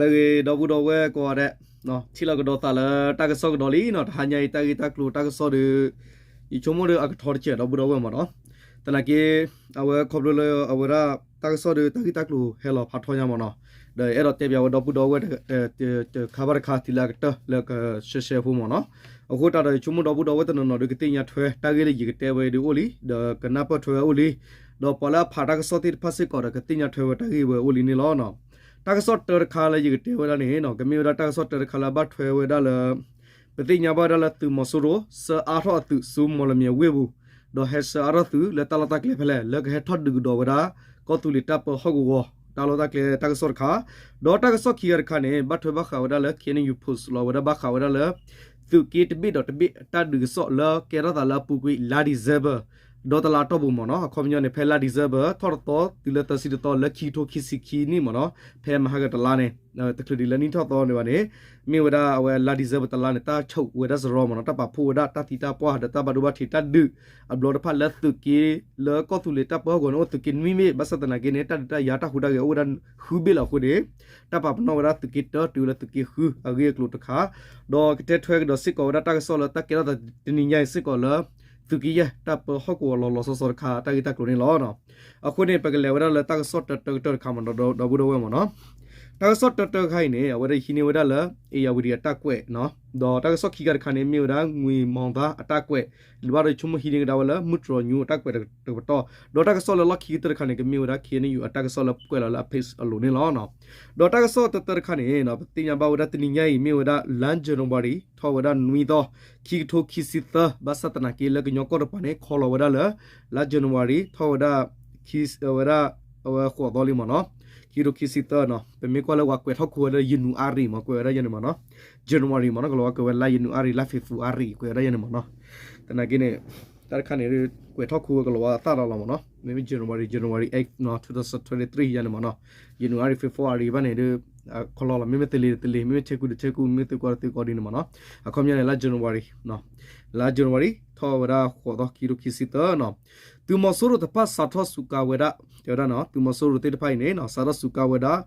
လၢအဂ့ၤ ဒီပုၢ်ဒီဝဲၢ်ကိးဂၤဒဲး, ထံၣ်လိာ်ကဒီးသးလၢတၢ်ကစီၣ်ကဒီးလံနီၤ, တဟါညါအံၤ တၢ်ဂ့ၢ်တၢ်ကျိၤတၢ်ကစီၣ်ဒီး ယဆိကမိၣ်ဒီးအကထီတစဲး ဒီပုၢ်ဒီဝဲၢ်မ့ၢ်နီၤ. သနာ်က့ အဝဲခီဖျိလၢအဝဲဒၣ် တၢ်ကစီၣ်ဒီးတၢ်ဂ့ၢ်တၢ်ကျိၤဟဲလီၤဖးထီညါမ့ၢ်နီၤ, ဒီးအဲၣ်ဒိးတဲပၠးဝဲဒီပုၢ်ဒီဝဲၢ် တခါဘၣ်တခါ တုၤလၢအကတၢၢ်လၢကရှဲရှဲဖိမ့ၢ်နီၤ. အဃိသတးဒီး ယဆိကမိၣ်ဒီပုၢ်ဒီဝဲၢ်တနီၤနီၤဒီး ကသ့ၣ်ညါထွဲတၢ်ဂ့ၢ်လၢယကတဲဝဲဒၣ်အိၣ်လံ, ဒီးကနၢ်ပၢၢ်ထွဲဝဲအိၣ်လံ, ဒီးပှၤလၢအဖးတၢ်ကစီၣ်သ့ၣ်တဖၣ်စ့ၢ်ကီးဒီး ကသ့ၣ်ညါထွဲဝဲတၢ်ဂ့ၢ်ဝဲအိၣ်လံန့ၣ်လီၤ. တၢ်ကစီၣ်တၢတခါလၢယကတဲဝဲဒၣ်န့ၣ် ကမ့ၢ်ဝဲဒၣ်တၢ်ကစီၣ်တၢတခါလၢအဘၣ်ထွဲဝဲဒၣ်လၢ ပသ့ၣ်ညါဘၣ်ဝဲဒၣ်လၢသုးမီၤစိရိၤ ဆှၢအါထီၣ်အသုးဆူမီၢ်လမၠဲၣ်ဝ့ၢ်ပူၤ, ဒီးဟဲဆှၢအါထီၣ်သုးလၢတၢ်လီၢ်တၢ်ကျဲဖဲလဲၣ် လၢကဟဲထီၣ်ဒုးကဒီးဝဲဒၣ် ကီၢ်သူလ့ၤတၢ်ပၢဟီၣ်ကဝီၤ တၢ်လီၢ်တၢ်ကျဲတၢ်ကစီၣ်တခါ, ဒီးတၢ်ကစီၣ်ခံဂၤတခါန့ၣ် ဘၣ်ထွဲဘၣ်ဃးဝဲဒၣ်လၢ K N U post လီၤဝဲဒၣ်ဘၣ်ဃးဝဲဒၣ်လၢ သုးက့တဘ့ၣ်ဒီးတဘ့ၣ် တၢ်ဒုးကစီၣ်လၢကဲထီၣ်သးလၢအပူၤကွံာ် လါ December ဒီးတလါအတီၢ်ပူၤမ့ၢ်နီၤ. အခီပညီန့ၣ် ဖဲလါ December ထီၣ်တသီ တုၤလၢသၢဆံတသီ လၢခံကထိခံဆံခံနံၣ်မ့ၢ်နီၤ, ဖဲမဟါကတလါန့ၣ် တချုးဒံးလၢနံၣ်ထီၣ်သီန့ၣ်ဘၣ်န့ၣ် မ့ၢ်ဝဲဒၣ်အဝဲလါ December တလါန့ၣ် တၢ်ဆိးဝဲဒၣ်စရီမ့ၢ်နီၤ, တၢ်ပာ်ဖှိၣ်ဝဲဒၣ်တၢ်သံတၢ်ပှၢ်ဒီးတၢ်ဘၣ်ဒိဘၣ်ထံးတၢ်ဒုး အဘျီတဖၣ်လၢသုးက့ လၢကီၢ်သူလ့ၤတၢ်ပၢဟီၣ်ကဝီၤန့ၣ် အိၣ်သုးက့နွံဘ့ၣ်, ဘၣ်ဆၣ်သနာ်က့န့ၣ် တၢ်ဒုးတၢ်ယၤတၢ်ဟူးတၢ်ဂဲၤအိၣ်ဝဲဒၣ်ဃုဘ့ၣ်လီၤအဃိန့ၣ် တၢ်ပာ်ပနီၣ်ဝဲဒၣ်သုးက့တၢတုၤလၢသုးက့ဃုအဂ့ၢ်အကျိၤတခါ, ဒီးကတဲထွဲကဒီးစ့ၢ်ကီးဝဲဒၣ်တၢ်ကစီၣ်လၢတၢ်ကဲထီၣ်သးတနံၤညါအံၤစ့ၢ်ကီးလၢ သုးက့ယဲၢ်တၢ်ပၢဟီၣ်ကဝီၤလီၤလီၤဆီဆီတခါ တၢ်ဂ့ၢ်တၢ်ကျိၤန့ၣ်လီၤ. အဃိန့ၣ် ပကလဲၤဝဲဒၣ်လၢတၢ်ကစီၣ်တၢတၢကတၢၢ်တခါမ့ၢ်နီၤ ဒီပုၢ်ဒီဝဲၢ်မ့ၢ်နီၤ. တၢ်ကစီၣ်တၢတၢတခါအံၤန့ၣ် အဝဲဒၣ်ဟံးန့ၢ်ဝဲဒၣ်လၢ ဧရာဝတီ အတၢ်ကွဲး, ဒီးတၢ်ကစီၣ်ခံခါတခါန့ၣ် မ့ၢ်ဝဲဒၣ် ငွေမောင်းသား အတၢ်ကွဲး, လၢဘၣ်ဒီးဆိကမိၣ်ဟံးန့ၢ်ကဒါဝဲလၢ မုၢ်တြီၤညူ အတၢ်ကွဲးတကပတီၢ်, ဒီးတၢ်ကစီၣ်လၢလီၢ်ခံကတၢၢ်တခါန့ၣ် ကမ့ၢ်ဝဲဒၣ် K N U အတၢ်ကစီၣ်လၢကွဲးလီၤလၢအ page အလိၤန့ၣ်လီၤ. ဒီးတၢ်ကစီၣ်တၢတၢတခါန့ၣ် ပသ့ၣ်ညါဘၣ်ဝဲဒၣ်တနံၤညါအံၤ မ့ၢ်ဝဲဒၣ် လါ January ထီၣ်ဝဲဒၣ်နွံသီ, ခံကထိခံဆံသၢ, ဘၣ်ဆၣ်သနာ်က့လၢကညီကီၢ်တပၤန့ၣ် ခီလီၤဝဲဒၣ်လၢ လါ January ထီၣ်ဝဲဒၣ် ဝဲဒၣ် အဝဲဃိးသီလံမ့ၢ်နီၤ, ခံကထိခံဆံသၢနီၤ, ပမ့ၢ်ကွၢ်လၢပှၤကွဲးထီၣ်ခိဝဲဒၣ် ယနူၤအါရံၤမ့ၢ် ကွဲးဝဲဒၣ်ယဲန့ၣ်မ့ၢ်နီၤ, January မ့ၢ်နီၤ, ကလီၤဝါကွဲးဝဲလါ ယနူၤအါရံၤ လါ February ကွဲးဝဲဒၣ်ယဲန့ၣ်မ့ၢ်နီၤ, သနာ်က့န့ၣ် တၢ်တခါန့ၣ် ကွဲးထီၣ်ခိဝဲကလီၤဝါအသၣ်ဒီးလီၤမ့ၢ်နီၤ, မ့မ့ၢ် January January eight နီၤ twenty twenty-three ယဲန့ၣ်မ့ၢ်နီၤ, ယနူၤအါရံၤ February ဘၣ်န့ၣ်ဒီး ခီလီၤလီၤ မ့မ့ၢ်တလ့ၤတလ့ၤ မ့မ့ၢ်ထဲကူတထဲကူ မ့မ့ၢ်သုးကီတသုးကီဒ်န့ၣ်မ့ၢ်နီၤ, အခီပညီန့ၣ် လါ January လါ January ထီၣ်ဝဲဒၣ်ဃိးသီ ခံကထိခံဆံသၢနီၤ, သုးမီၤစိရိၤတဖၣ်စးထီၣ်စူးကါဝဲဒၣ်, တဲဝဲဒၣ်နီၤ သုးမီၤစိရိၤသ့ၣ်တဖၣ်အံၤန့ၣ် စးထီၣ်စူးကါဝဲဒၣ်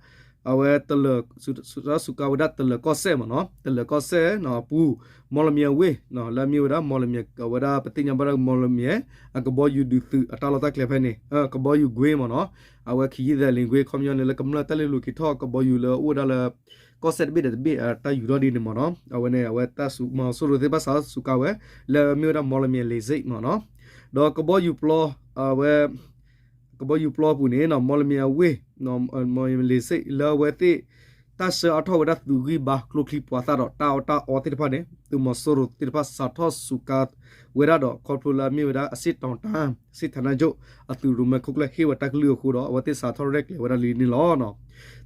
အဝဲ စးထီၣ်စူးကါဝဲဒၣ်တလၢၤကီၢ်စဲၣ်မ့ၢ်နီၤ, တလၢၤကီၢ်စဲၣ်နီၤ အပူၤ မီၢ်လမၠဲၣ်ဝ့ၢ် လၢအမ့ၢ်ဝဲဒၣ် မီၢ်လမၠဲၣ် အဝဲဒၣ်ပသ့ၣ်ညါဘၣ်ဒၣ်မီၢ်လမၠဲၣ် အကဘီယူၤဒုးသုးအတၢ်လီၢ်တၢ်ကျဲဖဲန့ၣ်, ကဘီယူၤကွ့မ့ၢ်နီၤ, အဝဲခံယုၢ်သဲးလ့ၤကွ့ ခီပညီန့ၣ် လၢကမျၢၢ်တၢ်လ့ၤလိာ်က့ၤထီၣ်ကဘီယူၤလၢအအိၣ်ဝဲဒၣ်လၢ ကီၢ်စဲၣ်တဘ့ၣ်ဒီးတဘ့ၣ် တၢ်ယူၤထီၣ်ဒ်န့ၣ်မ့ၢ်နီၤ, အဝဲန့ၣ် အဝဲတၢ်မီၤစိရိၤသ့ၣ်တဖၣ်စးထီၣ်စူးကါဝဲ လၢအမ့ၢ်ဝဲဒၣ်မီၢ်လမၠဲၣ် လေဆိပ် မ့ၢ်နီၤ, ဒီးကဘီယူၤပျီ အဝဲ ကဘီယူၤပျီအပူၤန့ၣ်နီၤ မီၢ်လမၠဲၣ်အဝ့ၢ် မီၢ်လမၠဲၣ် လေဆိပ် လၢအဝဲသ့ၣ် တၢ်ဆှၢအါထီၣ်ဝဲဒၣ်သုးဂံၢ်ဘါ ကျိချံမျိာ်သၣ်ဒီးတၢ်အီၣ်တၢ်အီသ့ၣ်တဖၣ်န့ၣ် သုးမီၤစိရိၤသ့ၣ်တဖၣ်စးထီၣ်စူးကါဝဲဒၣ်ဒီး ခီဖျိလၢအမ့ၢ်ဝဲဒၣ် အဆ့ၣ်တီၤတၢ် စစ်ဌာနချုပ် အသုးရိၣ်မဲခိၣ်ကျၢၢ်ဟ့ၣ်ဝဲတၢ်ကလုၢ်အဃိဒီး အဝဲသ့ၣ်စးထီၣ်ရဲၣ်ကျဲၤဝဲဒၣ်လံန့ၣ်လီၤ.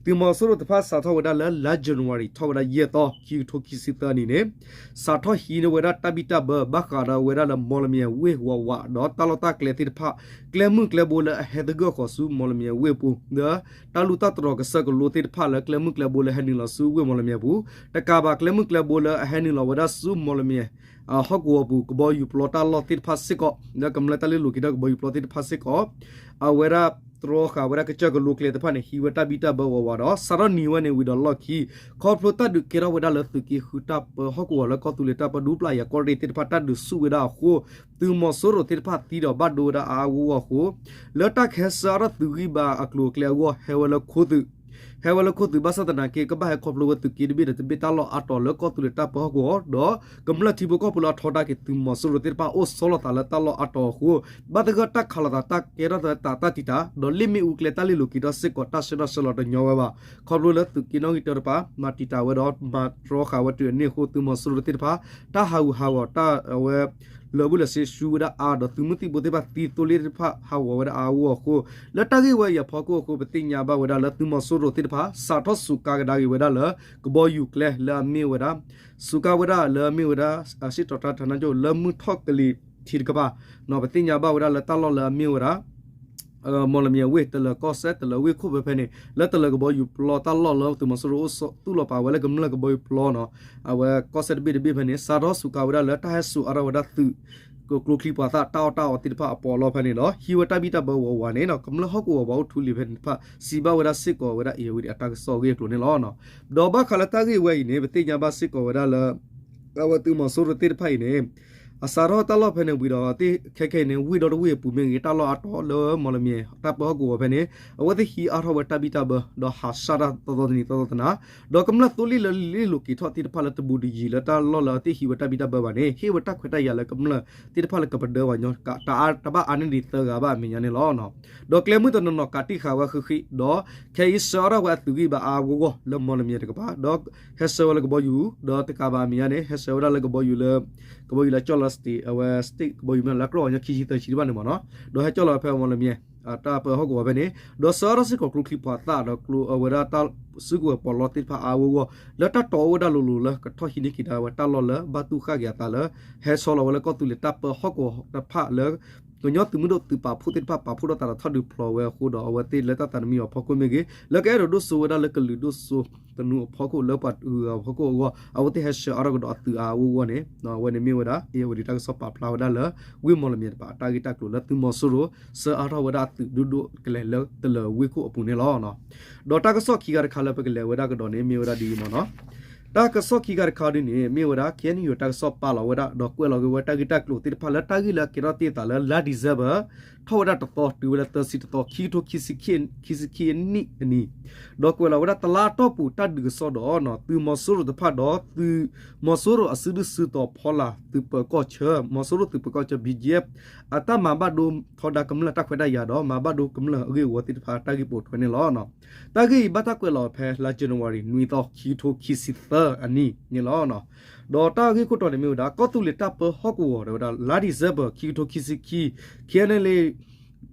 သုးမီၤစိရိၤတဖၣ်စးထီၣ်ဝဲဒၣ်လၢလါ January ထီၣ်ဝဲဒၣ်ယဲၢ်သီ ခံကထိခံဆံသၢနံၣ်န့ၣ် စးထီၣ်ဟံးန့ၢ်ဝဲဒၣ်တၢ်ဘံၣ်တၢ်ဘၢ ဘၣ်ဃးဒီးဝဲဒၣ်လၢမီၢ်လမၠဲၣ်ဝ့ၢ်ဝးဝး ဒီးတၢ်လီၢ်တၢ်ကျဲသ့ၣ်တဖၣ် ကျဲမုၢ်ကျဲဘိလၢအဟဲသဂၢၢ်ဃီၤဆူမီၢ်လမၠဲၣ်ဝ့ၢ်အပူၤ ဒီးတၢ်လူၢ်တၢ်တြီၤကစၢၢ်ကလိသ့ၣ်တဖၣ်လၢကျဲမုၢ်ကျဲဘိလၢဟဲနုာ်လီၤဆူဝ့ၢ်မီၢ်လမၠဲၣ်အပူၤ တကးဘၣ်ကျဲမုၢ်ကျဲဘိလၢအဟဲနုာ်လီၤဝဲဒၣ်ဆူမီၢ်လမၠဲၣ် ဟီၣ်ကဝီၤပူၤ ကဘီယူၤပျီတၢ်လီၢ်သ့ၣ်တဖၣ်စ့ၢ်ကီး လၢကမျၢၢ်တၢ်လ့ၤလိာ်က့ၤထီၣ်ကဘီယူၤပျီသ့ၣ်တဖၣ်စ့ၢ်ကီး အဝဲဒၣ်တြီဃာ်ဝဲဒၣ်ကစၢၢ်ကလိကျဲသ့ၣ်တဖၣ်န့ၣ် ဟံးဝဲတၢ်ဘံၣ်တၢ်ဘၢဝးဝးဒီး စးထီၣ်နံၤဝဲန့ၣ်ဝံၤဒီးလီၢ်ခံ ခီဖျိတၢ်ဒုးကဲထီၣ်ဝဲဒၣ်လၢသုးက့ဃုတၢ်ပၢဟီၣ်ကဝီၤလၢကီၢ်သူလ့ၤတၢ်ပၢဒူပျၢ်ယၤကီၢ်ရ့ၣ်သ့ၣ်တဖၣ် တၢ်ဒုးဆူၣ်ဝဲဒၣ်အဃိ သုးမီၤစိရိၤသ့ၣ်တဖၣ်သံဒီးဘၣ်ဒိဝဲဒၣ်အါအါဂီၢ်ဂီၢ်အဃိ လၢတၢ်ကဟဲဆှၢအါထီၣ်သုးဂံၢ်ဘါအကျိၤအကျဲအဂီၢ် ဟဲဝဲလၢခိသုး ဟဲဝဲလၢခိသုး ဘၣ်ဆၣ်သနာ်က့ ကဘၣ်ဟဲခီဖျိဝဲသုးက့တဘ့ၣ်ဒီးတဘ့ၣ်တၢ်လီၢ်အါတီၤလၢကီၢ်သူလ့ၤတၢ်ပၢဟီၣ်ကဝီၤဒီး ကမျၢၢ်ထံဖိကီၢ်ဖိလၢအထီဒါက့ၤသုးမီၤစိရိၤသ့ၣ်တဖၣ်အိၣ်ဆီလီၤသးလၢတၢ်လီၢ်အါတီၤအဃိ ဘၣ်သဂၢၢ်တၢ်ခးလိာ်သးတၢ်ကဲထီၣ်သးတၢ်တံာ်တာ် ဒီးလ့ၣ်မ့ၣ်အူကျဲတၢ်လ့ၤလိာ်က့ၤထီၣ်စ့ၢ်ကီး တၢ်ဆှၢထီၣ်ဆှၢလီၤတညီဝဲဘၣ်. ခီဖျိလၢသုးက့နီၣ်ဂံၢ်တၢတဖၣ် မၤတံာ်တာ်ဝဲဒီးမၤတြီဃာ်ဝဲတုၤအန့ၣ်အဃိ သုးမီၤစိရိၤသ့ၣ်တဖၣ် တၢ်ဟးဂူာ်ဟးဂီၤတၢ်အဝဲ လၢာ်ဘူၣ်လၢာ်စ့ဆူဝဲဒၣ်အါဒီး သုးမုၢ်သံၣ်ဘိသ့ၣ်တဖၣ်သံသိလ့ၣ်သ့ၣ်တဖၣ်ဟးဂီၤဝဲဒၣ်အါအါဂီၢ်ဂီၢ်အဃိ လၢတၢ်ဂ့ၢ်ဝဲအံၤအဖီခိၣ်အဃိ ပသ့ၣ်ညါဘၣ်ဝဲဒၣ်လၢသုးမီၤစိရိၤသ့ၣ်တဖၣ် စးထီၣ်စူးကါကဒါက့ၤဝဲဒၣ်လၢ ကဘီယူၤကျဲလၢအမ့ၢ်ဝဲဒၣ် စူးကါဝဲဒၣ်လၢအမ့ၢ်ဝဲဒၣ် အစ့ၣ်တီၤတၢ် ဌာနချုပ် လၢမုၢ်ထီၣ်ကလံၤထံးတကပၤ ပသ့ၣ်ညါဘၣ်ဝဲဒၣ်လၢတၢ်လီၢ်လၢအမ့ၢ်ဝဲဒၣ် မီၢ်လမၠဲၣ်ဝ့ၢ် တလၢၤကီၢ်စဲၣ် တလၢၤဝ့ၢ်ခိၣ်ဖဲဖဲန့ၣ် လၢတလၢၤကဘီယူၤပျီတၢ်လီၢ်လၢသုးမီၤစိရိၤအိၣ်သူၣ်လီၤပာ်ဝဲလၢကမျၢၢ်ကဘီယူၤပျီနီၤ အဝဲကီၢ်စဲၣ်တဘ့ၣ်တဘ့ၣ်ဖဲန့ၣ် စးထီၣ်စူးကါဝဲဒၣ်လၢတၢ်ဟဲစိာ်အါထီၣ်ဝဲဒၣ်သုး ကျိချံပှၤသၣ်တၢ်အီၣ်တၢ်အီသ့ၣ်တဖၣ်အပီးအလီဖဲန့ၣ်ဒီး ဟံးဝဲတၢ်ဘံၣ်တၢ်ဘၢဝးဝးန့ၣ် ကမျၢၢ်ဟီၣ်ကဝီၤပှၤအိၣ်ထူလံၤဖဲန့ၣ်တဖၣ် စံးဘၣ်ဝဲဒၣ်စ့ၢ်ကီးဝဲဒၣ် အ့ၣ်ဝဲဒံး အတၢ်ကစီၣ်အဂ့ၢ်အကျိၤန့ၣ်လီၤ. ဒီးဘၣ်ဃးလၢတၢ်ဂ့ၢ်ဝဲအံၤန့ၣ် ပသ့ၣ်ညါဘၣ်စ့ၢ်ကီးဝဲဒၣ်လၢ အဝဲသုးမီၤစိရိၤသ့ၣ်တဖၣ်အံၤန့ၣ် အစးထီၣ်တၢ်လီၢ်ဖဲန့ၣ်ဝံၤဒီး သ့ၣ်ခဲခဲအံၤန့ၣ် ဝ့ၢ်ဒီတဝ့ၢ်အပူၤမ့ၢ်ဂ့ၤ တၢ်လီၢ်အါတီၤလၢမီၢ်လမၠဲၣ် တၢ်ပၢဟီၣ်ကဝီၤဖဲန့ၣ် အဝဲသ့ၣ်ဟံးအါထီၣ်ဝဲတၢ်ဘံၣ်တၢ်ဘၢ ဒီးဟးဆှၣ်တၢ်သီသီတနံၤသီသီတနၤ ဒီးကမျၢၢ်သိလ့ၣ်လၢလ့ၣ်လိၤက့ၤထီၣ်သ့ၣ်တဖၣ်လၢတဘူးတယံၤလၢတၢ်လီၢ်လၢအဝဲသ့ၣ်ဟံးဝဲတၢ်ဘံၣ်တၢ်ဘၢဘၣ်န့ၣ် ဟ့ၣ်ဝဲတၢ်ခွဲးတၢ်ယာ်လၢကမျၢၢ်သ့ၣ်တဖၣ်လၢကပဒၢဝဲညီ တဘၣ်အါန့ၢ်ဒံးသၢဂၤဘၣ်အမဲာ်ညါန့ၣ်လီၤ. ဒီးကျဲမုၢ်တနီၤနီၤကးတံာ်ဃာ်ဝဲဃံးဃံး ဒီးခဲအံၤဆှၢအါထီၣ်ဝဲအသုးဂံၢ်ဘါအါအါဂီၢ်ဂီၢ်လၢမီၢ်လမၠဲၣ်တကပၤ ဒီးဟဲဆှၢဝဲလၢကဘီယူၤ ဒီးတကးဘၣ်အမဲာ်ညါန့ၣ် ဟဲဆှၢဝဲဒၣ်လၢကဘီယူၤလၢ ကဘီယူၤလၢကၠီၣ်လီၤ state အဝဲ state ကဘီယူၤမ့ၢ်လၢအကြၢးပှၤညီခံဆံသၢဆံတဘၣ်န့ၣ်မ့ၢ်နီၤ ဒီးဟဲကၠီၣ်လီၤဝဲဖဲမီၢ်လမၠဲၣ် တၢ်ပၢဟီၣ်ကဝီၤဖဲန့ၣ် ဒီးဆှၢအါထီၣ်စ့ၢ်ကီးကျိချံပှၤသၣ်ဒီးကျိအဝဲဒၣ်တၢ်စုကဝဲၤပီးလီသ့ၣ်တဖၣ်အါအါဂီၢ်ဂီၢ် လၢတၢ်တီၤအိၣ်ဝဲဒၣ်လိၤလိၤလၢကထီၣ်ဟံးန့ၢ်က့ၤဒၣ်ဝဲတၢ်လီၢ်လၢဘၣ်တူၢ်ဃာ်က့ၤအသးလၢ ဟဲဆီလီၤဝဲလၢကီၢ်သူလ့ၤတၢ်ပၢဟီၣ်ကဝီၤတဖၣ်လၢ ကညီသုးမုၢ်ဒိၣ်သုးပာ်ဖှိၣ်သ့ၣ်တဖၣ်ပာ်ဖှိၣ်ထီၣ်သးဒီးထီၣ်ဒုးဖျိးဝဲအဃိဒီး အဝဲသ့ၣ်လၢတၢ်သးနမံၤအဖီခိၣ်မ့ၢ်ဂ့ၤ လၢကအဲၣ်ဒိးဒိၣ်စိဝဲဒၣ်လၢကလုာ်ဒိၣ်စိသနူအဖီခိၣ်လၢပှၤအဂၤအဖီခိၣ်အဂီၢ် အဝဲသ့ၣ်ဟဲဆှၢအါထီၣ်ကဒီးအသုးအါအါဂီၢ်ဂီၢ်န့ၣ် အဝဲန့ၣ်မ့ၢ်ဝဲဒၣ် အ့ၣ်ဝဲဒံး တၢ်ကစီၣ်ပာ်ဖျါဝဲဒၣ်လၢ ဝ့ၢ်မီၢ်လမၠဲၣ်တကပၤ တၢ်ဂ့ၢ်တၢ်ကျိၤလၢသုးမီၤစိရိၤ ဆှၢအါထီၣ်ဝဲဒၣ်အသုးဒိၣ်ဒိၣ်ကလဲာ်လၢတလၢၤဝ့ၢ်ခိၣ်အပူၤန့ၣ်လီၤ. ဒီးတၢ်ကစီၣ်ခံဂၤတခါလၢပကလဲၤဝဲဒၣ်ကဒီးန့ၣ် မ့ၢ်ဝဲဒၣ်ဒ်အံၤမ့ၢ်နီၤ တၢ်ကစီၣ်ခံဂၤတခါဒ်န့ၣ် မ့ၢ်ဝဲဒၣ် KNU တၢ်ကစီၣ်ပာ်လီၤဝဲဒၣ် ဒီးကွဲးလီၤက့ၤဝဲတၢ်ဂ့ၢ်တၢ်ကျိၤသ့ၣ်တဖၣ်လၢတၢ်ဂ့ၢ်လၢအကဲထီၣ်တ့ၢ်အသးလၢလါ December ထီၣ်ဝဲဒၣ်တသီ တုၤဝဲလၢသၢဆံတသီ ခံကထိခံဆံခံအနံၣ်အနံၤ ဒီးကွဲးလီၤဝဲဒၣ်တလါအတီၢ်ပူၤတၢ်ဒုးကစီဒီး သုးမီၤစိရိၤတဖၣ်ဒီး သုးမီၤစိရိၤအစုဒုၣ်စုတီၤဖီလာ်သုးပၢၤကီၢ်ဆၢ မီၤစိရိၤသုးပၢၤကီၢ်ဆၢ BGF အတၢ်မၤဘၣ်ဒိထီဒါကမျၢၢ်တၢ်ခွဲးတၢ်ယာ်ဒီး မၤဘၣ်ဒိကမျၢၢ်အဂ့ၢ်အဝီသ့ၣ်တဖၣ်တၢ်ဂ့ၢ်ပိာ်ထွဲန့ၣ်လီၤ. တၢ်ဂ့ၢ်အံၤဘၣ်တၢ်ကွဲးလီၤဖဲလါ January နွံသီ ခံကထိခံဆံသၢအနံၣ်န့ၣ်လီၤ. ဒီးတၢ်ဂ့ၢ်ခိၣ်တီန့ၣ်မ့ၢ်ဝဲဒၣ် ကီၢ်သူလ့ၤတၢ်ပၢဟီၣ်ကဝီၤတဲဝဲဒၣ် လါ December ခံကထိခံဆံခံ KNLA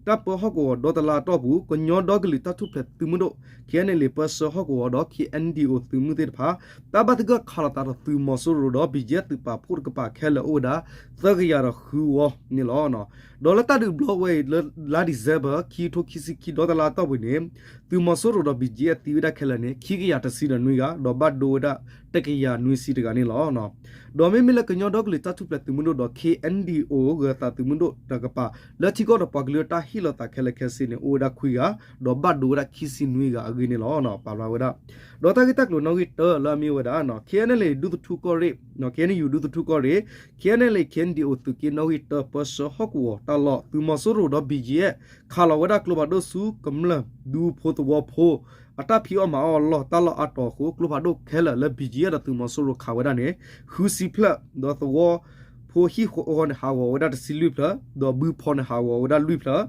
တၢ်ပၢဟီၣ်ကဝီၤဒီတလါအတီၢ်ပူၤ ကညီဒီကလုာ်တၢ်ထူၣ်ဖျဲးသုးမုၢ်ဒိၣ် KNLA ပၢဆှၢဟီၣ်ကဝီၤဒီး KNDO သုးမုၢ်သ့ၣ်တဖၣ် တၢ်ဘၣ်သဂၢၢ်ခးလီၤသးဒီးသုးမီၤစိရိၤဒီး BGF သုးပာ်ဖှိၣ်တကပၤခဲလၢာ်အိၣ်ဝဲဒၣ် သၢကယၤဒီးဃုဝီန့ၣ်လီၤ. ဒီးလၢတၢ်ဒုးဘျီဝဲအံၤလၢလါ December ခံကထိခံဆံခံဒီတလါအတီၢ်ပူၤန့ၣ် သုးမီၤစိရိၤဒီး BGF သံဝဲဒၣ်ခဲလၢာ်န့ၣ် ခံကယၤတဆံဒီးနွံဂၤ ဒီးဘၣ်ဒိဝဲဒၣ်တကယၤနွံဆံတဂၤန့ၣ်လီၤ. ဒီးမ့မ့ၢ်လၢကညီဒီကလုာ်တၢ်ထူၣ်ဖျဲးသုးမုၢ်ဒိၣ်ဒီး KNDO ဂၢၤသးသုးမုၢ်ဒိၣ်တကပၤ လၢထံကီၢ်ဒီးပှၤကလုာ်တၢ်ဟ့ၣ်လီၤသးခဲလၢာ်ခဲဆ့န့ၣ် အိၣ်ဝဲဒၣ်ခွံဂၤ ဒီးဘၣ်ဒိဝဲဒၣ်ခံဆံနွံဂၤအဂ့ၢ်န့ၣ်လီၤ. ပာ်ဖျါဝဲဒၣ် ဒီးတၢ်ဂ့ၢ်တၢ်ကျိၤနီၣ်ဂံၢ်တၢလၢအမ့ၢ်ဝဲဒၣ် KNLA ဒူသထူကီၢ်ရ့ၣ် KNU ဒူသထူကီၢ်ရ့ၣ် KNLA KNDO သုးက့နီၣ်ဂံၢ်တၢ ပၢဆှၢဟီၣ်ကဝီၤတၢ်လီၢ် သုးမီၤစိရိၤဒီး BGF ခးလီၤဝဲဒၣ်ကျိဖးဒိၣ်ဆူကမျၢၢ်ဒူဖိသဝီဖိ အတၢ်ဖံးအီၣ်မၤအီၣ်အလီၢ်တၢ်လီၢ်အါတီၤအဃိ ကျိဖးဒိၣ်ခဲလၢာ်လၢ BGF ဒီးသုးမီၤစိရိၤခးဝဲဒၣ်န့ၣ် ဃုဆံဖျၢၣ် ဒီးသဝီဖိဟံၣ်ဃီန့ၣ် ဟးဂီၤဝဲဒၣ်တဆံလွံၢ်ဖျၢၣ် ဒီးဘုဖီန့ၣ်ဟးဂီၤဝဲဒၣ်လွံၢ်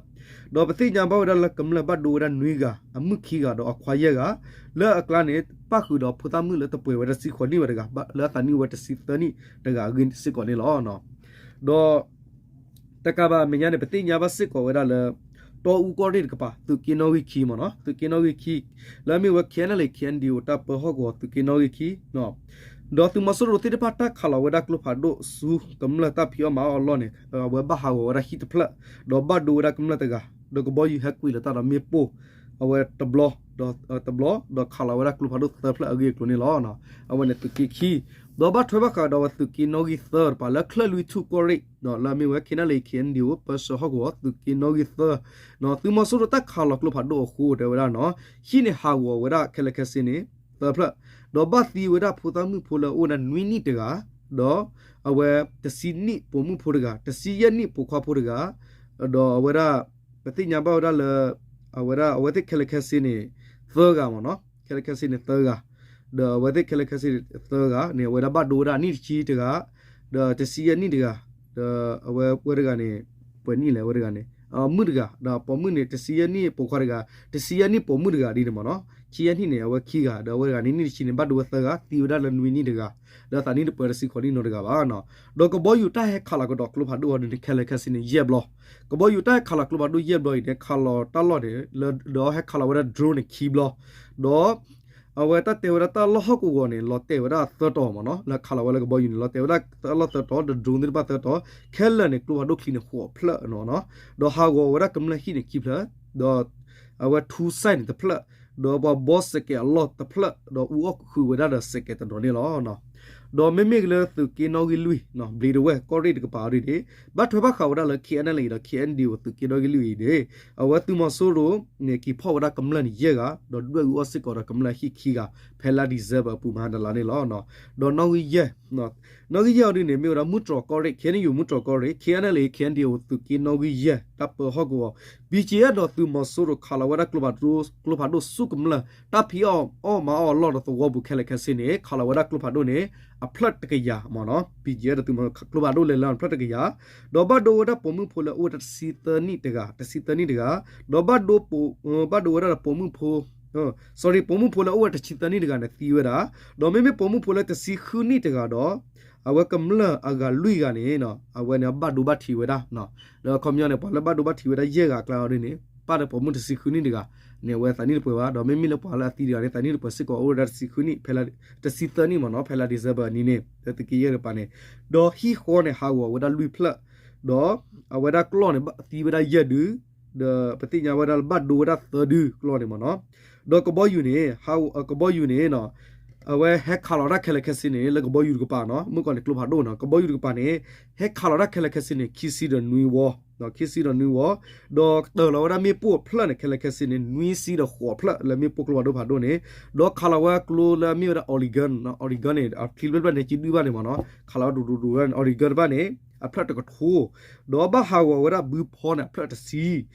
ဖျၢၣ် ဒီးပသ့ၣ်ညါဘၣ်ဝဲဒၣ်လၢကမျၢၢ်ဘၣ်ဒိဝဲဒၣ်နွံဂၤ အမုၣ်ခံဂၤဒီးအခွါယဲၢ်ဂၤ လၢအကျါန့ၣ် ပၣ်ဃုာ်ဒီးဖိသၣ်မုၣ်လၢတပှဲၤဝဲဒၣ်တဆံဃိးနံၣ်ဝဲတဂၤ လၢအသးနံၣ်အိၣ်ဝဲတဆံသၢနံၣ်တဂၤအဂ့ၢ်စ့ၢ်ကီးန့ၣ်လီၤ. ဒီး တကးဘၣ်အမဲာ်ညါန့ၣ် ပသ့ၣ်ညါဘၣ်စ့ၢ်ကီးဝဲဒၣ်လၢ တီအူကီၢ်ရ့ၣ်တကပၤ သုးက့နီၣ်ဂံၢ်ခံမ့ၢ်နီၤ သုးက့နီၣ်ဂံၢ်ခံ လၢအမ့ၢ်ဝဲ KNLA KNDO တၢ်ပၢဟီၣ်ကဝီၤသုးက့နီၣ်ဂံၢ်ခံ ဒီးသုးမီၤစိရိၤသ့ၣ်တဖၣ်တၢ်ခးလီၤဝဲဒၣ်ကျိဖးဒိၣ်ဆူကမျၢၢ်တၢ်ဖံးအီၣ်မၤအီၣ်အလီၢ်န့ၣ် အဝဲဘၣ်ဟးဂီၤဝဲဒၣ်ဟံၣ်တဖျၢၣ် ဒီးဘၣ်ဒိဝဲဒၣ်ကမျၢၢ်တဂၤ ဒီးကဘီယူၤဟဲကွံာ်လီၤတၢ်ဒီးမ့ၣ်ပိၢ် အဝဲတဘျီ ဒီး တဘျီ ဒီးခးလီၤဝဲဒၣ်ကျိဖးဒိၣ်သၢဖျၢၣ်အဂ့ၢ်အကျိၤန့ၣ်လီၤ. အဝဲန့ၣ်သုးက့ခံ ဒီးဘၣ်ထွဲဘၣ်ဃးဒီးအဝဲသုးက့နီၣ်ဂံၢ်သၢတကပၤလၢချၢၣ်လွံၢ်ထူၣ်ကီၢ်ရ့ၣ် လၢအမ့ၢ်ဝဲ KNLA KNDO ပၢဆှၢဟီၣ်ကဝီၤသုးက့နီၣ်ဂံၢ်သၢ သုးမီၤစိရိၤတၢ်ခးလီၤကျိဖးဒိၣ်အဃိတဲဝဲဒၣ်နီၤ ဟံၣ်န့ၣ်ဟးဂီၤဝဲဒၣ်ခဲလၢာ်ခဲဆ့န့ၣ် သၢဖျၢၣ် ဒီးဘၣ်သံဝဲဒၣ်ဖိသၣ်မုၣ်ဖိလၢအအိၣ်ဝဲဒၣ်နွံနံၣ်တဂၤ ဒီးအဝဲတဆံနံၣ်ပိာ်မုၣ်ဖိတဂၤ တဆံယဲၢ်နံၣ်ပိာ်ခွါဖိတဂၤ ဒီးအဝဲဒၣ် ပသ့ၣ်ညါဘၣ်ဝဲဒၣ်လၢ အဝဲဒၣ်အဝဲသ့ၣ်ခဲလၢာ်ခဲဆ့န့ၣ် သၢဂၤမ့ၢ်နီၤ ခဲလၢာ်ခဲဆ့န့ၣ်သၢဂၤ ဒီးအဝဲသ့ၣ်ခဲလၢာ်ခဲဆ့န့ၣ်သၢဂၤန့ၣ် အဝဲဒၣ်ဘၣ်ဒိဝဲဒၣ်အနံၣ်တဆံတဂၤ ဒီးတဆံယဲၢ်နံၣ်တဂၤ ဒီးအဝဲဝဲတဂၤန့ၣ် ပှဲၤနံၣ်လဲၣ်ဝဲတဂၤန့ၣ် မုၣ်တဂၤ ဒီးပိာ်မုၣ်န့ၣ်တဆံယဲၢ်နံၣ်ပိာ်ခွါတဂၤ တဆံယဲၢ်နံၣ်ပိာ်မုၣ်တဂၤဒ်န့ၣ်မ့ၢ်နီၤ ခံယဲၢ်နံၣ်န့ၣ် အဝဲခံဂၤ ဒီးအဝဲတဂၤန့ၣ်နံၣ်တဆံန့ၣ် ဘၣ်ဒိဝဲသၢဂၤ သံဝဲဒၣ်လၢနွံနံၣ်တဂၤ ဒီးသးနံၣ်တပှဲၤတဆံဃိးနံၣ်နီတဂၤဘၣ်နီၤ ဒီးကဘီယူၤတၢ်ဟဲခးလီၤကဒီးကျိဖးဒိၣ်အီၤဒ်န့ၣ် ခဲလၢာ်ခဲဆ့န့ၣ် ယဲၢ်ဘျီ ကဘီယူၤတၢ်ဟဲခးလီၤကျိဖးဒိၣ်ယဲၢ်ဘျီအံၤန့ၣ် ခးလီၤတၢ်လီၢ်န့ၣ် လၢဒီးဟဲခးလီၤဝဲဒၣ် drone န့ၣ် ခံဘျီ ဒီး အဝဲတၢ်တဲဝဲဒၣ်တၢ်လီၢ်ဟီၣ်ကဝီၤန့ၣ် လီၤတဲာ်ဝဲဒၣ်သၢတီၤမ့ၢ်နီၤ လၢခးလီၤဝဲလၢကဘီယူၤန့ၣ် လီၤတဲာ်ဝဲဒၣ်တၢ်လီၢ်သၢတီၤ ဒီး drone သ့ၣ်တဖၣ်သၢတီၤ ခဲလၢာ်န့ၣ် ကျိဖးဒိၣ်ချံန့ၣ်ဃိးဖျၢၣ်နီၤ ဒီးဟးဂီၤဝဲဒၣ်ကမျၢၢ်ဟံၣ်န့ၣ်ခံဖျၢၣ် ဒီး အဝဲထူစဲၣ်န့ၣ်တဖျၢၣ် ဒီးပှၤဘီစဲးကဲးအလီၢ်တဖျၢၣ် ဒီးအူအီၣ်ဃုာ်ဝဲဒၣ်ဒီးစဲးကဲးတနီၤန့ၣ်လီၤ. ဒီးမ့မ့ၢ်လၢသုးက့နီၣ်ဂံၢ်လွံၢ် ဘျံးဒဝဲၢ်ကီၢ်ရ့ၣ်တကပၤအံၤဒ်န့ၣ် ဘၣ်ထွဲဘၣ်ဃးဝဲဒၣ်လၢ K N L A ဒီး K N D O သုးက့နီၣ်ဂံၢ်လွံၢ်အံၤန့ၣ် အဝဲသုးမီၤစိရိၤန့ၣ် က့ၤဖီၣ်ဝဲဒၣ်ကမျၢၢ်န့ၣ်ယဲၢ်ဂၤ ဒီးဒွဲၣ်အူအီၣ်စ့ၢ်ကီးဒီးကမျၢၢ်ဟံၣ်ခံဂၤ ဖဲလါ December အပူၤမဟါတလါန့ၣ်လီၤ. ဒီးနီၣ်ဂံၢ်ယဲၢ် နီၣ်ဂံၢ်ယဲၢ်အံၤဒ်န့ၣ် မ့ၢ်ဝဲဒၣ်မုၢ်တြီၤကီၢ်ရ့ၣ် K N U မုၢ်တြီၤကီၢ်ရ့ၣ် K N L A K N D O သုးက့နီၣ်ဂံၢ်ယဲၢ် တၢ်ပၢဟီၣ်ကဝီၤ B G F ဒီးသုးမီၤစိရိၤခးလီၤဝဲဒၣ်ကျိဖးဒိၣ် ကျိဖးဒိၣ်ဆူကမျၢၢ် တၢ်ဖံးအီၣ်အီၣ်မၤအီၣ်အလီၢ်ဒီးသဝီပူၤခဲလၢာ်ခဲဆ့န့ၣ် ခးလီၤဝဲဒၣ်ကျိဖးဒိၣ်န့ၣ် အဖျၢၣ်တကယၤမ့ၢ်နီၤ B G F ဒီးသုးမီၤစိရိၤကျိဖးဒိၣ်လဲၤလၢအဖျၢၣ်တကယၤ ဒီးဘၣ်ဒိဝဲဒၣ်ပိာ်မုၣ်ဖိလၢအိၣ်ဝဲတဆံသၢနံၣ်တဂၤ တဆံသၢနံၣ်တဂၤ ဒီးဘၣ်ဒိ ဘၣ်ဒိဝဲဒၣ်ဒီးပိာ်မုၣ်ဖိ sorry ပိာ်မုၣ်ဖိလၢအိၣ်ဝဲတဆံသၢနံၣ်တဂၤန့ၣ်သံဝဲဒၣ် ဒီးမ့မ့ၢ်ပိာ်မုၣ်ဖိလၢတဆံဃုနံၣ်တဂၤဒီး အဝဲကမျၢၢ်အဂၤလွံၢ်ဂၤန့ၣ် အဝဲန့ၣ်ဘၣ်ဒိဘၣ်ထံးဝဲဒၣ် ဒီးခီပညီန့ၣ် ပှၤလၢဘၣ်ဒိဘၣ်ထံးဝဲဒၣ်ယဲၢ်ဂၤအကျါအံၤဒ်န့ၣ် ပၣ်ဒီးပိာ်မုၣ်တဆံဃုနံၣ်တဂၤန့ၣ် အဝဲသးနံၣ်တပှဲၤဘၣ် ဒီးမ့မ့ၢ်လၢပှၤလၢအသံတဂၤန့ၣ် သးနံၣ်တပှဲၤစ့ၢ်ကီးအိၣ်ဝဲဒၣ်တဆံဃုနံၣ် ဖဲလါ တဆံသၢနံၣ်မ့ၢ်နီၤ ဖဲလါ December အနံၤန့ၣ် လၢသုးက့ယဲၢ်တကပၤန့ၣ် ဒီးဟံၣ်ဃီန့ၣ်ဟးဂီၤဝဲဒၣ်လွံၢ်ဖျၢၣ် ဒီးအဝဲဒၣ်ကျီၢ်န့ၣ် သံဝဲဒၣ်ယဲၢ်ဒု ဒီးပသ့ၣ်ညါဝဲဒၣ်လၢဘၣ်ဒိဝဲဒၣ်သၢဒုကျီၢ်န့ၣ်မ့ၢ်နီၤ ဒီးကဘီယူၤန့ၣ် ကဘီယူၤန့ၣ် အဝဲဟဲခးလီၤတၢ်ခဲလၢာ်ခဲဆ့န့ၣ် လၢကဘီယူၤတကပၤနီၤ မုၣ်ကီၤန့ၣ်ကျိဖးဒိၣ်နီၤ ကဘီယူၤတကပၤန့ၣ် ဟဲခးလီၤတၢ်ခဲလၢာ်ခဲဆ့န့ၣ် ခံဆံဒီးနွံဝီ ခံဆံဒီးနွံဝီ ဒီးတၢၢ်လီၤဝဲဒၣ်မ့ၣ်ပိၢ်အဖျၢၣ်န့ၣ် ခဲလၢာ်ခဲဆ့န့ၣ် နွံဆံဒီးဃိးဖျၢၣ်လၢမ့ၣ်ပိၢ်ကျိဖးဒိၣ်ဖးဒိၣ်န့ၣ် ဒီးခးလီၤဝဲကျိလၢအမ့ၢ်ဝဲဒၣ် Oregon Oregon န့ၣ် အချံဘျဲၣ်ဘျဲၣ်န့ၣ် ကံဒုၣ်ဘၣ်န့ၣ်မ့ၢ်နီၤ ခးလီၤဝဲဒိၣ်ဒိၣ်ဒိၣ်ဝဲ Oregon တဖၣ်န့ၣ် အဖျၢၣ်တကထိ ဒီးဘၣ်ဟးဂီၤဝဲဒၣ်ဘုဖီန့ၣ် အဖျၢၣ်တဆံ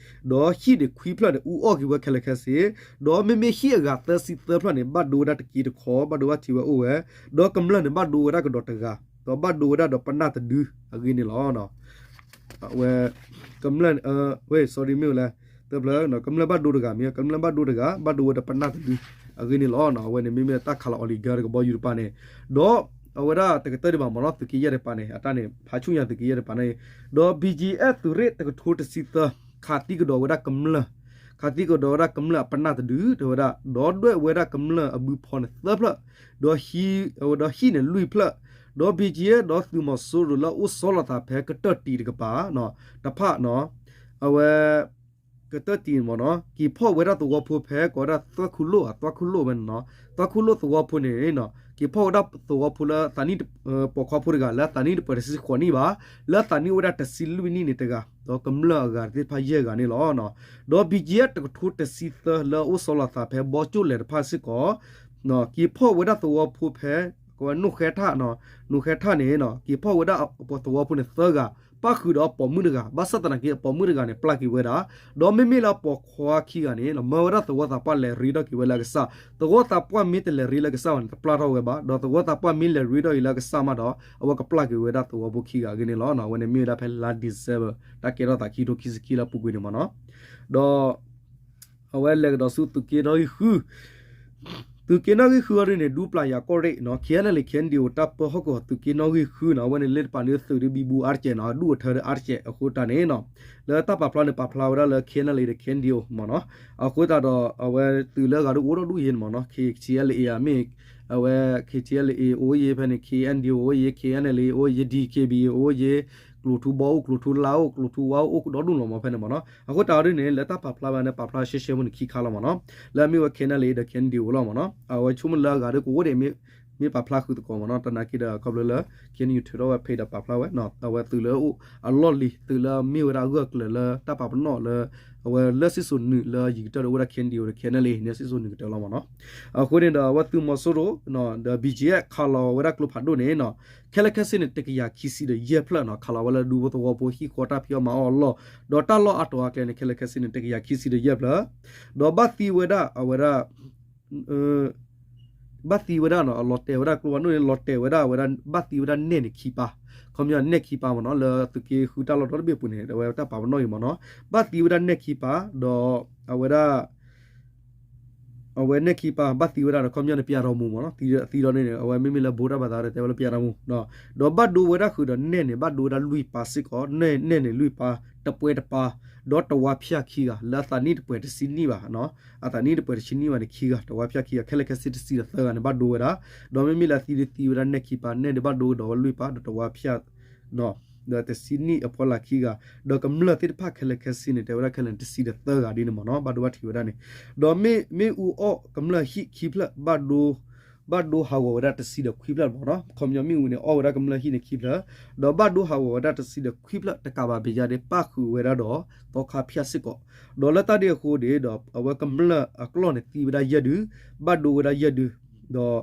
ဒီးဟံၣ်န့ၣ်ခွံဖျၢၣ်န့ၣ် အူအီၣ်က့ၤဝဲခဲလၢာ်ခဲဆ့ ဒီးမ့မ့ၢ်ဟံၣ်အဂၤသၢဆံသၢဖျၢၣ်န့ၣ် ဘၣ်ဒိဝဲဒၣ်တက့တခီ ဘၣ်ဒိဘၣ်ထံးဝဲအိၣ်ဝဲ ဒီးကမျၢၢ်န့ၣ် ဘၣ်ဒိဝဲဒၣ်ကဒီးတဂၤ ဒီးဘၣ်ဒိဝဲဒၣ်ဒီးပနၢ်တဒု အဂ့ၢ်န့ၣ်လီၤ. အဝဲ ကမျၢၢ် ဝဲ sorry မ့ၢ်ဝဲလဲၣ် တဖျၢၣ် ကမျၢၢ်ဘၣ်ဒိတဂၤမ့ၢ် ကမျၢၢ်ဘၣ်ဒိတဂၤ ဘၣ်ဒိဝဲဒီးပနၢ်တဒု အဂ့ၢ်န့ၣ်လီၤ. အဝဲန့ၣ်မ့မ့ၢ်တၢ်ခးလီၤ Oregon တကဘီယူၤတပၤန့ၣ် ဒီးအဝဲဒၣ်တကတၢၢ်ဒံးဘၣ်မ့ၢ်နီၤ သုးက့ယဲၢ်တကပၤန့ၣ် အတၢ်န့ၣ် ဖးဆူၣ်ညါသုးက့ယဲၢ်တကပၤန့ၣ် ဒီး B G F သုးရ့ၣ်တကထိတဆံသၢ ခးသံကဒီးဝဲဒၣ်ကမျၢၢ် ခးသံကဒီးဝဲဒၣ်ကမျၢၢ်အပနၢ်တဒု တဲဝဲဒၣ် ဒီးဒွဲၣ်ဝဲဒၣ်ကမျၢၢ်အဘုဖီန့ၣ်သၢဖျၢၣ် ဒီးဟံၣ် ဒီးဟံၣ်န့ၣ်လွံၢ်ဖျၢၣ် ဒီး B G F ဒီးသုးမီၤစိရိၤလၢအအိၣ်ဆီလီၤသးဖဲကတၢၢ်တံာ်တကပၤ တဖၣ် အဝဲ ကတၢၢ်တံာ်မ့ၢ်နီၤ က့ၤဖီၣ်ဝဲဒၣ်သဝီဖိဖဲကိးဝဲဒၣ်သွဲၣ်ခူလိၣ် သွဲၣ်ခူလိၣ်ဝဲန့ၣ်နီၤ သွဲၣ်ခူလိၣ်သဝီဖိန့ၣ် က့ၤဖီၣ်ဝဲဒၣ်သဝီဖိလၢသးနံၣ် ပိာ်ခွါဖိတဂၤ လၢသးနံၣ်တပှဲၤတဆံဃိးနံၣ်ဘၣ် လၢသးနံၣ်အိၣ်ဝဲဒၣ်တဆံလွံၢ်နံၣ်န့ၣ်တဂၤ ဒီးကမျၢၢ်အဂၤသ့ၣ်တဖၣ်ယဲၢ်ဂၤန့ၣ်လီၤ. ဒီး B G F တကထိတဆံသၢလၢအအိၣ်ဆီလီၤသးဖဲဘီကၠိၣ်လဲၤတဖၣ်စ့ၢ်ကီး က့ၤဖီၣ်ဝဲဒၣ်သဝီဖိဖဲ ကိးဝဲနိၣ်ဃဲထၣ် နိၣ်ဃဲထၣ်န့ၣ် က့ၤဖီၣ်ဝဲဒၣ်ပှၤသဝီဖိန့ၣ်သၢဂၤ ပၣ်ဃုာ်ဒီးအပိာ်မုၣ်တဂၤ ဘၣ်ဆၣ်သနာ်က့အပိာ်မုၣ်တဂၤန့ၣ် ပျၢ်က့ၤဝဲဒၣ် ဒီးမ့မ့ၢ်လၢအပိာ်ခွါခံဂၤန့ၣ် မၢဝဲဒၣ်သဝီသးပှၢ်လဲၤရ့ဒီးက့ၤဝဲလၢအကစၢ် သဝီသးပှၢ်မ့ၢ်တလဲၤရ့လၢအကစၢ်ဘၣ်န့ၣ် တပျၢ်ထီၣ်ဝဲဘၣ် ဒီးသဝီသးပှၢ်မ့ၢ်လဲၤရ့ဒီးအံၤလၢအကစၢ်မးဒီး အဝဲကပျၢ်က့ၤဝဲဒၣ်သဝီဖိခံဂၤအဂ့ၢ်န့ၣ်လီၤ. အဝဲန့ၣ်မ့ၢ်ဝဲဒၣ်ဖဲလါ December တၢ်ကဲထီၣ်သးခံကထိခံဆံခံလၢအပူၤကွံာ်န့ၣ်မ့ၢ်နီၤ ဒီး အဝဲလဲၤကဒီးဆူသုးက့နီၣ်ဂံၢ်ဃု သုးက့နီၣ်ဂံၢ်ဃုအံၤဒ်န့ၣ် ဒူပျၢ်ယၤကီၢ်ရ့ၣ်နီၤ K N L A K N D O တၢ်ပၢဟီၣ်ကဝီၤသုးက့နီၣ်ဂံၢ်ဃုနီၤ အဝဲန့ၣ်လၢတပၤန့ၣ်သုးဒ်ဘံဘူအါတကဲးနီၤ အဒူၣ်အထၢဒီးအါတကဲးအဃိတၢ်န့ၣ်နီၤ လၢတၢ်ပာ်ဖျါန့ၣ် ပာ်ဖျါဝဲဒၣ်လၢ K N L A ဒီး K N D O မ့ၢ်နီၤ အဃိသတးဒီး အဝဲသုးလၢအဂၤဒ်အိၣ်ဒီးဒူၣ်ယဲန့ၣ်မ့ၢ်နီၤ K T L A အမ့ၢ် အဝဲ K T L A အိၣ်ယဲဖဲန့ၣ် K N D O အိၣ်ယဲ K N L A အိၣ်ယဲ D K B A အိၣ်ယဲ ကျိၤထူဘီအိၣ် ကျိၤထူလါအိၣ် ကျိၤထူဝါအိၣ် အိၣ်ဒီဒူၣ်လီၤမ့ၢ်ဖဲန့ၣ်မ့ၢ်နီၤ အဃိတၢ်အံၤဒ်န့ၣ် လၢတၢ်ပာ်ဖျါဝဲန့ၣ် ပာ်ဖျါရှဲရှဲဖိန့ၣ်ခံခါလီၤမ့ၢ်နီၤ လၢအမ့ၢ်ဝဲ K N L A ဒီး K N D O လီၤမ့ၢ်နီၤ အဝဲဆိကမိၣ်လၢအဂၤဒ်ကအိၣ်ဒံး မ့ၢ်ပာ်ဖျါဃုာ်သကိးမ့ၢ်နီၤ တနာ်က့ဒီးခီဖျိလၢ K N U ထုးထီၣ်ဝဲဖဲဒီးပာ်ဖျါဝဲ အဝဲသုးလၢအအိၣ်အလီၢ်လံၤ သုးလၢအမ့ၢ်ဝဲဒၣ်အဂၢၢ်ကျၢၤလၢတၢ်ပာ်ပနီၣ်လၢ အဝဲလၢစံၣ်စိၤနုာ်လၢယံၤကတၢၢ်ဒီးအိၣ်ဝဲဒၣ် K N D O ဒီး K N L A န့ၣ်စံၣ်စိၤနုာ်ကတၢၢ်လီၤမ့ၢ်နီၤ အဃိန့ၣ်ဒီးအဝဲသုးမီၤစိရိၤ ဒီး B G F ခးလီၤဝဲဒၣ်ကျိဖးဒိၣ်န့ၣ်နီၤ ခဲလၢာ်ခဲဆ့န့ၣ် တကယၤခံဆံဒီးယဲၢ်ဖျၢၣ်နီၤ ခးလီၤဝဲလၢဒူဖိသဝီဖိဟံၣ်ဃီတၢ်ဖံးအီၣ်မၤအီၣ်အလီၢ် ဒီးတၢ်လီၢ်အါတီၤအါကျဲန့ၣ် ခဲလၢာ်ခဲဆ့န့ၣ် တကယၤခံဆံဒီးယဲၢ်ဖျၢၣ် ဒီးဘၣ်သံဝဲဒၣ်အဝဲဒၣ် ဘၣ်သံဝဲဒၣ်နီၤ အလီၤတဲာ်ဝဲဒၣ်ကျိဖးဒိၣ်န့ၣ် လီၤတဲာ်ဝဲဒၣ်အဝဲဒၣ် ဘၣ်သံဝဲဒၣ်နဲၣ်န့ၣ်ခံပၢ် ခီပညီနဲၣ်ခံပၢ်မ့ၢ်နီၤ လၢသုးက့ဃုတၢ်လီၢ်ဒီတဘ့ၣ်အပူၤန့ၣ် အဝဲတၢ်ပာ်ပနီၣ်အံၤမ့ၢ်နီၤ ဘၣ်သံဝဲဒၣ်နဲၣ်ခံပၢ် ဒီးအဝဲဒၣ် အဝဲနဲၣ်ခံပၢ် ဘၣ်သံဝဲဒၣ်ဒီး ခီပညီန့ၣ် ပျးထီၣ်မူမ့ၢ်နီၤ သံဒီးန့ၣ် အဝဲမ့မ့ၢ်လၢ ဗုဒ္ဓဘာသာ ဒီးတဲဝဲလၢပျးထီၣ်မူ ဒီးဘၣ်ဒိဝဲဒၣ်ဃုာ်ဒီးနဲၣ်န့ၣ် ဘၣ်ဒိဝဲဒၣ်လွံၢ်ပၢ်စ့ၢ်ကီး နဲၣ်န့ၣ်လွံၢ်ပၢ် တပွဲတပၢ် ဒီးတဝါဖၠၣ်ခံဂၤ လၢအသးနံၣ်တပှဲၤတဆံနံၣ်ဘၣ် အသးနံၣ်တပှဲၤတဆံနံၣ်ဘၣ်န့ၣ်ခံဂၤ တဝါဖၠၣ်ခံဂၤ ခဲလၢာ်ခဲဆ့တဆံဒီးသၢဂၤန့ၣ် ဘၣ်ဒိဝဲဒၣ် ဒီးမ့မ့ၢ်လၢအသံဒ်သံဝဲဒၣ်နဲၣ်ခံပၢ် နဲၣ်ဒီးဘၣ်ဒိဝဲဒီးဝဲလွံၢ်ပၢ် ဒီးတဝါဖၠၣ် ဒီးတဆံနံၣ်အဖီလာ်ခံဂၤ ဒီးကမျၢၢ်သ့ၣ်တဖၣ်ခဲလၢာ်ခဲဆ့န့ၣ် တဲဝဲဒၣ်ခဲလၢာ်န့ၣ် တဆံဒီးသၢဂၤဒ်န့ၣ်မ့ၢ်နီၤ ဘၣ်ဒိဘၣ်ထံးဝဲဒၣ်န့ၣ် ဒီးမ့ၢ်အူအီၣ်ကမျၢၢ်ဟံၣ်ခံဖျၢၣ် ဘၣ်ဒိ ဘၣ်ဒိဟးဂီၤဝဲဒၣ်တဆံဒီးခွံဖျၢၣ်မ့ၢ်နီၤ, ခီပညီမ့ၣ်အူန့ၣ် အီၣ်ဝဲဒၣ်ကမျၢၢ်ဟံၣ်န့ၣ်ခံဖျၢၣ်, ဒီးဘၣ်ဒိဟးဂီၤဝဲဒၣ်တဆံဒီးခွံဖျၢၣ်တကးဘၣ် ဘၣ်ယၤဒၣ်ပၣ်ဃုာ်ဝဲဒၣ်ဒီး သီခါဖၠၣ်စ့ၢ်ကီး, ဒီးလၢတၢ်ဒ်အဃိန့ၣ်ဒီး အဝဲကမျၢၢ်အကျီၢ်န့ၣ်သံဝဲဒၣ်ယဲၢ်ဒု, ဘၣ်ဒိဝဲဒၣ်ယဲၢ်ဒု, ဒီး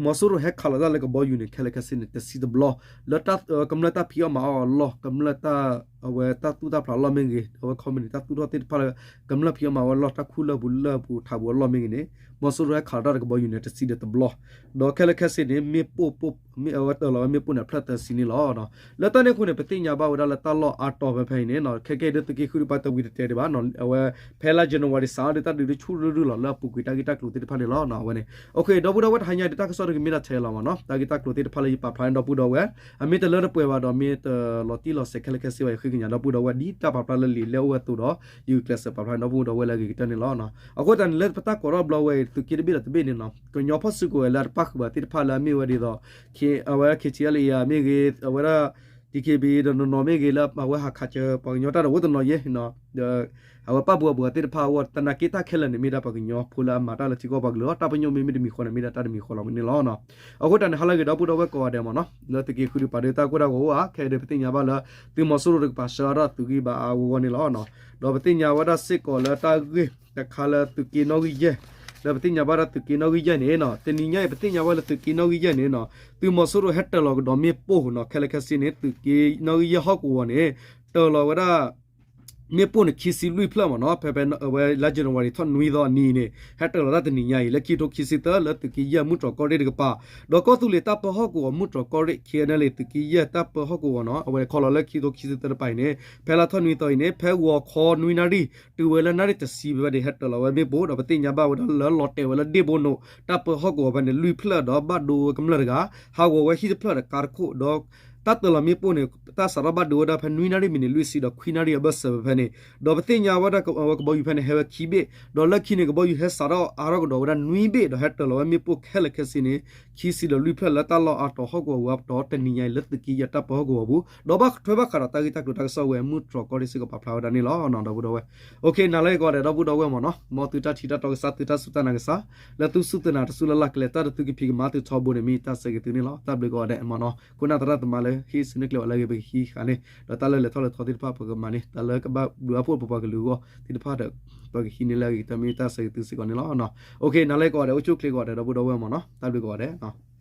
မီၤစိရိၤဟဲခးလီၤတၢ်လၢကဘီယူၤန့ၣ် ခဲလၢာ်ခဲဆ့န့ၣ် တဆံတဘျီ, လၢ ကမျၢၢ်တၢ်ဖံးအီၣ်မၤအီၣ်အလီၢ်, ကမျၢၢ်တၢ် အဝဲတၢ်သူၣ်တၢ်ဖျးအလီၢ်မ့ၢ်ဂ့ၤ, အဝဲ company တၢ်သူၣ်ထီၣ်သ့ၣ်တဖၣ်လၢ ကမျၢၢ်ဖံးအီၣ်မၤအီၣ်အလီၢ် တၢ်ခူၣ်လၢၢ်ပူၤလၢၢ်ပူၤထးပူၤအလီၢ်မ့ၢ်ဂ့ၤန့ၣ်, မီၤစိရိၤဟဲခးလီၤတၢ်လၢကဘီယူၤန့ၣ်တဆံဒီးတဘျီ, ဒီးခဲလၢာ်ခဲဆ့န့ၣ် မ့ၣ်ပိၢ် မ့ၢ်အဝဲတၢၤလီၤဝဲမ့ၣ်ပိၢ်န့ၣ် အဖျၢၣ်သၢဆံန့ၣ်လီၤ. လၢတၢ်န့ၣ်အဃိန့ၣ် ပသ့ၣ်ညါဘၣ်ဝဲဒၣ်လၢတၢ်လီၢ်အါတီၤဖဲဖဲအံၤန့ၣ် ခဲကဲဒ်သုးက့ဃုတကပၤတဝံၤတတဲဒံးဘၣ်, အဝဲ ဖဲလါ January စးထီၣ်ဒီးတၢ်ဒုးဒုးဆူၣ်ရုၢ်ရုၢ်လီၤလၢအပူၤကွံာ်တၢ်ဂ့ၢ်တၢ်ကျိၤသ့ၣ်တဖၣ်န့ၣ်လီၤ. အဝဲန့ၣ် okay ဒီပုၢ်ဒီဝဲၢ် တဟါညါဒီးတၢ်ကစီၣ်တကမ့ၢ်ဒၣ်ထဲလီၤမ့ၢ်နီၤ, တၢ်ဂ့ၢ်တၢ်ကျိၤသ့ၣ်တဖၣ်လၢယပာ်ဖျါန့ၣ် ဒီပုၢ်ဒီဝဲၢ် အမ့ၢ်တလၢတပှဲၤဘၣ်ဒီး မ့ၢ်တလီၤတံၢ်လီၤဆဲးခဲလၢာ်ခဲဆ့ဘၣ် ယဃ့ကညးဒီပုၢ်ဒီဝဲၢ် ဒ်တၢ်ပာ်ဖျါလၢလံာ်လဲၢ်အိၣ်ဝဲအသိးဒီး ယဂုာ်ကျဲးစၢးပာ်ဖျါန့ၣ် ဒီပုၢ်ဒီဝဲၢ်လၢအဂ့ၤကတၢၢ်န့ၣ်လီၤ. အဃိသတးန့ၣ် လၢပတၢ်ကိးထီၣ်ဘျီဝဲအံၤ သုးက့တဘ့ၣ်ဒီးတဘ့ၣ်န့ၣ်နီၤ ကညီဖီၣ်စုကဝဲၤလၢအတပၣ်ဃုာ်ဘၣ်သ့ၣ်တဖၣ်လၢအမ့ၢ်ဝဲဒ်သိး အဝဲ ခ့ၣ်ထံၣ်အဲလ်အ့ၣ်အမ့ၢ်ဂ့ၤ အဝဲဒၣ် ဒံၣ်ခ့ၣ်ဘံၣ် ဒီးနီၢ်နီၢ်မ့ၢ်ဂ့ၤ လၢအဝဲဟးခးစၢၤပှၤကညီတၢ်ဒီးအိၣ်တနီၤယဲ အဝဲပာ်ပှၤပှၤသ့ၣ်တဖၣ်အဂီၢ် သနာ်က့တၢ်ခဲလၢာ်န့ၣ် မ့ၢ်ဒၣ်ပှၤကညီဖိလၢအမၤတၢ်လၢထံကီၢ်ပှၤကလုာ်လီၤ. တၢ်ပညိၣ်မ့ၢ်မ့ၢ်တမံၤဃီန့ၣ် မ့ၢ်ဒၣ်တၢ်တမံၤဃီလီၤန့ၣ်လီၤ. အဃိသတးန့ၣ် ဟါလၢအဂ့ၤ ဒီပုၢ်ဒီဝဲၢ်ကိးဂၤဒဲးမ့ၢ်နီၤ လၢသုးက့ဃုဒုးပာ်ဒုးတၢ်ကိၢ်တၢ်ဂီၤအိၣ်ဧါ ခဲအံၤဒီးပသ့ၣ်ညါဘၣ်လၢ သုးမီၤစိရိၤတကပၤဆှၢအါထီၣ်သုးဂံၢ်ဘါအါအါဂီၢ်ဂီၢ်န့ၣ်လီၤ. ဒီးပသ့ၣ်ညါဝဲဒၣ်စ့ၢ်ကီးလၢတၢ်ဂ့ၢ်တခါလၢသုးက့နီၣ်ဂံၢ်ယဲၢ် လၢပသ့ၣ်ညါဘၣ်ဒၣ်သုးက့နီၣ်ဂံၢ်ယဲၢ်န့ၣ်နီၤ တနံၤညါအံၤ ပသ့ၣ်ညါဝဲလၢသုးက့နီၣ်ဂံၢ်ယဲၢ်န့ၣ်နီၤ သုးမီၤစိရိၤဟဲတၢၤလီၤကဒီးမ့ၣ်ပိၢ်နီၤ ခဲလၢာ်ခဲဆ့န့ၣ် သုးက့နီၣ်ဂံၢ်ယဲၢ်ဟီၣ်ကဝီၤန့ၣ် တၢၤလီၤဝဲဒၣ် မ့ၣ်ပိၢ်န့ၣ် ခံဆံလွံၢ်ဖျၢၣ်မ့ၢ်နီၤ ဖဲဖဲအဝဲလါ January ထီၣ်နွံသီအနံၤန့ၣ် ဟဲတၢၤလီၤတၢ်တနံၤညါအံၤ လၢခံကထိခံဆံသၢ လၢသုးက့ယဲၢ်မုၢ်တြီၢ်ကီၢ်ရ့ၣ်တကပၤ ဒီးကီၢ်သူလ့ၤတၢ်ပၢဟီၣ်ကဝီၤမုၢ်တြီၢ်ကီၢ်ရ့ၣ် ခ့ၣ်အဲလ်အ့ၣ် သုးက့ယဲၢ်တၢ်ပၢဟီၣ်ကဝီၤနီၤ အဝဲခီလီၤလၢခံကထိခံဆံသၢတကပၤအံၤန့ၣ် ဖဲလါထီၣ်နွံသီအံၤန့ၣ် ဖဲဂီၤခီနွံနၣ်ရံၣ် တုၤဝဲလၢနၣ်ရံၣ်တဆံဖဲန့ၣ် ဟဲတၢၤလီၤဝဲမ့ၣ်ပိၢ် ဒီးပသ့ၣ်ညါဘၣ်ဝဲဒၣ်လၢလီၤတဲာ်ဝဲလၢဒ့ၣ်ဘိနိး တၢ်ပၢဟီၣ်ကဝီၤဖဲန့ၣ် လွံၢ်ဖျၢၣ် ဒီးဘၣ်ဒိဝဲကမျၢၢ်တဂၤ ဟးဂီၤဝဲဟံၣ်တဖျၢၣ်ဒီးကါတခိၣ် ဒီး တၢ်တၢၤလီၤမ့ၣ်ပိၢ်န့ၣ် တၢ်စးထီၣ်ဘၣ်ဒိဝဲဒၣ်ဖဲနွံနၣ်ရံၣ်မံးနံးလွံၢ်ဆံဒီးခွံနၣ်ရံၣ်အဘၢၣ်စၢၤဖဲန့ၣ် ဒီးပသ့ၣ်ညါဝဲဒၣ်ဝဲကဘီယူၤဖဲန့ၣ် ဟဲဝဲခံဘ့ၣ် ဒီးလၢခံန့ၣ် ကဘီယူၤဟဲစးထီၣ်အါထီၣ်ကဒီးဝဲဒၣ်နွံဘ့ၣ် ဒီးဟဲတၢၤလီၤဝဲမ့ၣ်ပိၢ်ခဲလၢာ်ခဲဆ့န့ၣ် ခံဆံဒီးလွံၢ်ဖျၢၣ်လၢတၢ်လီၢ်အါတီၤဟီၣ်ကဝီၤဝံၤအပတီၢ် တနံၤညါအံၤလၢသုးက့ယဲၢ်တၢ်ပၢဟီၣ်ကဝီၤပူၤ ဒီးဘၣ်ထွဲဘၣ်ဃးဒီးတၢ်ဂ့ၢ်တၢ်ကျိၤတၢ်ကစီၣ်ဝဲ မုၢ်တြီၢ်ကီၢ်ရ့ၣ်စ့ၢ်ကီးပာ်ဖျါဝဲဒၣ်န့ၣ်လီၤ ဒီပုၢ်ဒီဝဲၢ် okay နၤလၢကိးဂၤဒဲး ဒီပုၢ်ဒီဝဲၢ်မ့ၢ်နီၤ မ်သုတၢ်ထံၣ်တၢ်တီကစၢ် သုတၢ်စူၢ်တၢ်နာ်ကစၢ် လၢသုစူၢ်သုနာ်တစူၢ်လၢ်လၢ်ကလဲာ် တၢ်ဒီးသုကဖံးကမၤသုထီဘိန့ၣ် မ့ၢ်တၢ်ဆၢဂ့ၤသုန့ၣ်လီၤ. တၢ်ဘျုးကိးဂၤဒဲးမ့ၢ်နီၤ ခိၣ်နၢ်သရၣ်သမါလၢဟ့ၣ်ဆၢန့ၢ်ကျဲဝဲလၢအဂ့ၤ ပကဟံးဃာ်န့ၣ် ဒီးတၢ်လၢလဲၤထီၣ်လဲၤထီသ့ၣ်တဖၣ် ပကမၤန့ၣ် တၢ်လၢကဘၣ်ဘျုးအဖှိၣ်ပပှၤကလုာ်အဂီၢ်သ့ၣ်တဖၣ်ဒီး ပကဟံးန့ၢ်လၢအဂ့ၤကတၢၢ် မ့ၢ်တၢ်ဆၢဂ့ၤသုစ့ၢ်ကီးန့ၣ်လီၤ. okay နၤလၢကိးဂၤဒဲး အိၣ်ဆူၣ်အိၣ်ချ့ကိးဂၤဒဲး ဒီပုၢ်ဒီဝဲၢ်မ့ၢ်နီၤ တၢ်ဘျုးကိးဂၤဒဲး